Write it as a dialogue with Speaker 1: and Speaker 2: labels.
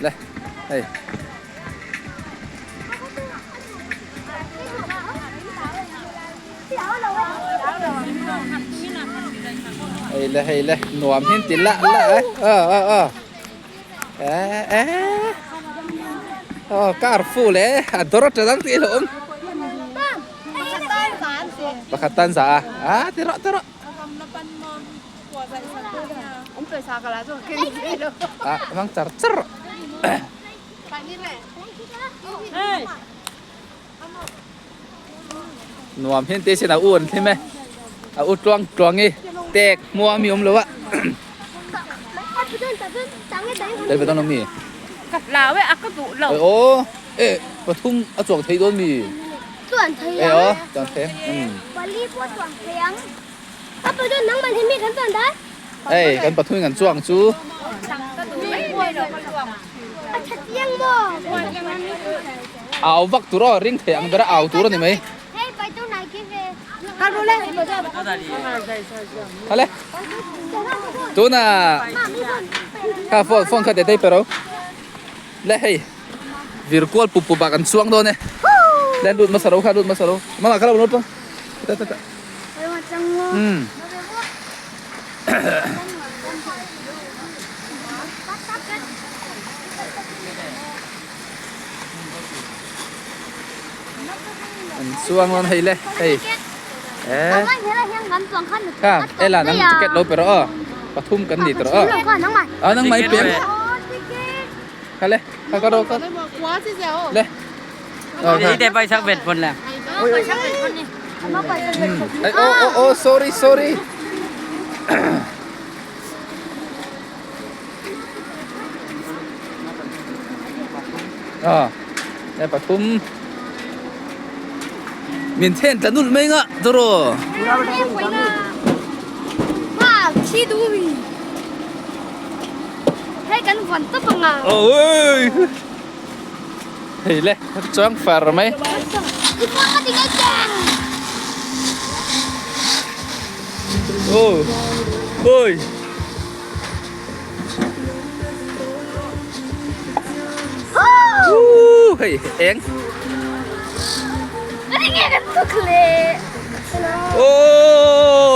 Speaker 1: Le hei. Hei le hei le nuam hian ti lah lah e a a a e e aw car full e a dawr a tla dang tih alo awm pakhat tan za a a ti rawh ti rawh. A hmang char char rawh. Nuam hian te sin a u an thlim e a u tluang tluang i tek hmuh a mi awm lo a tel ve dawn lo mi
Speaker 2: ka hlau e a ka duh lo
Speaker 1: aw e pathum a chuang thei dawn mi
Speaker 3: chuan thei
Speaker 1: ang e aw chuan thei
Speaker 3: ang pali pawh chuang thei ang a pathum nang man hi mi kan chuan dan
Speaker 1: ei kan pathum in kan chuang chu
Speaker 3: a tha chiang maw
Speaker 1: Au vak tur aw ring thei ang ber a au tur a ni mai. Hale tuna kha phone phone kha te pero le hei virkual pup pup ah kan chuang dawn e le lut hmasa ro kha lut hmasa ro mama kha lo lut ta ta ta um An chuang dawn hei le hei eh kha ela nang ticket lo pe rawh aw pathum kan ni tawh aw a nang mai peng kha le kha ka ro ka le oh oh oh sorry sorry A e pathum min then tla nulh mai nga tawraw. Oi hei le chuang far mai. Ôi ôi Hei eng Oh.